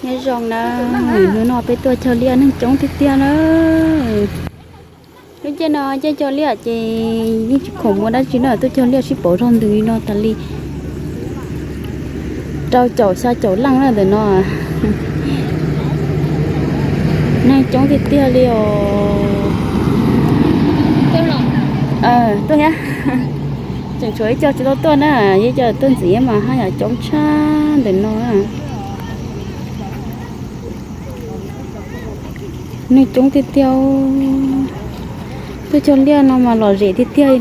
Nyob zoo na, hnub no peb tuaj cog liaj neeg coob tiag tiag na. Lub caij no caij cog liaj ces yeej tsis khoom muaj dab tsi na, tuaj cog liaj sib pauv zog ntws li no tas li rau caum xya caum leej na ntawm no. Neeg coob tiag tiag li os. Tuaj thiab. Tseem tshuav ib co tsis tau tuaj na, ib co tuaj ntxiv mas haj yam coob tshaj ntawm no. Neeg coob tiag tiag. Tuaj cog liaj no mas lom zem tiag tiag.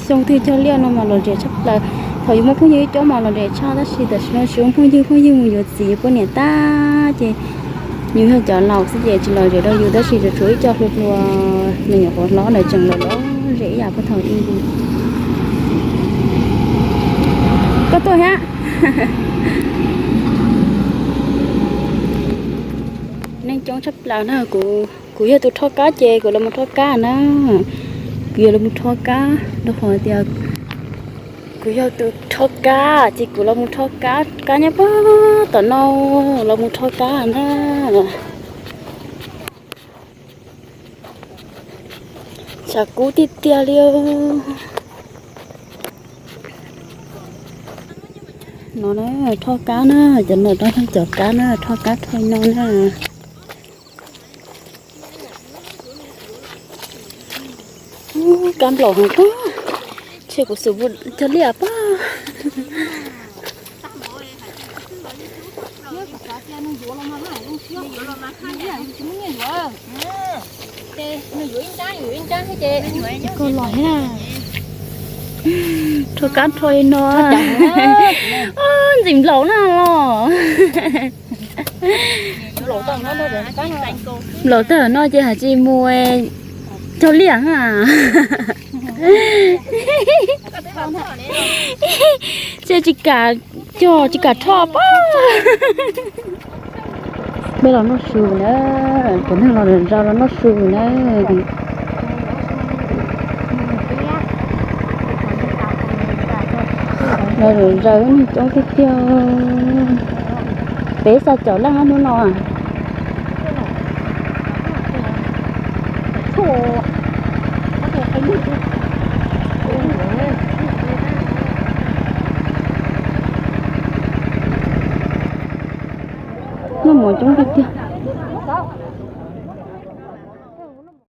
Xyoo twg cog liaj no mas lom zem tshaj plaws. Thaum yus muaj phooj ywg ib co mas lom zem tshaj, tab sis tam sim no tsis muaj phooj ywg, phooj ywg mus yuav txiv yuav poj niam tag ces yus yog cov laus xwb ces tsis lom zem rau yus, tab sis tseem tshuav ib co hluas hluas me nyuam qhuav hlob ntawd tseem lom lom zem ib yam puag thaum ub. Koj tuaj thiab. Neeg coob tshaj plaws na, kuv, kuv yog tus rho kab ces kuv los mus rho kab na. Kuv yuav los mus rho kab rau qhov tias kuv yog tus rho kab ces kuv los mus rho kab, kab nyob puag tom no, los mus rho kab na. Tshav kub tiag tiag li. No na, rho kab na, cov no rau cov kab na, rho kab rho no na. Kab nplaum heev pob, ntshe kuv xub cog liaj pob. Rho kab rho li no. Ntxim nplaum na los. Nplaum tag no ces hais tsis mus cog liaj na. Ces tsis kam cog tsis kam rho pob. Peb los noj su na, cov neeg los zau los noj su na. Los zaws neeg coob tiag tiag. Peb xya caum leej hnub no. Noj mov coob tiag tiag.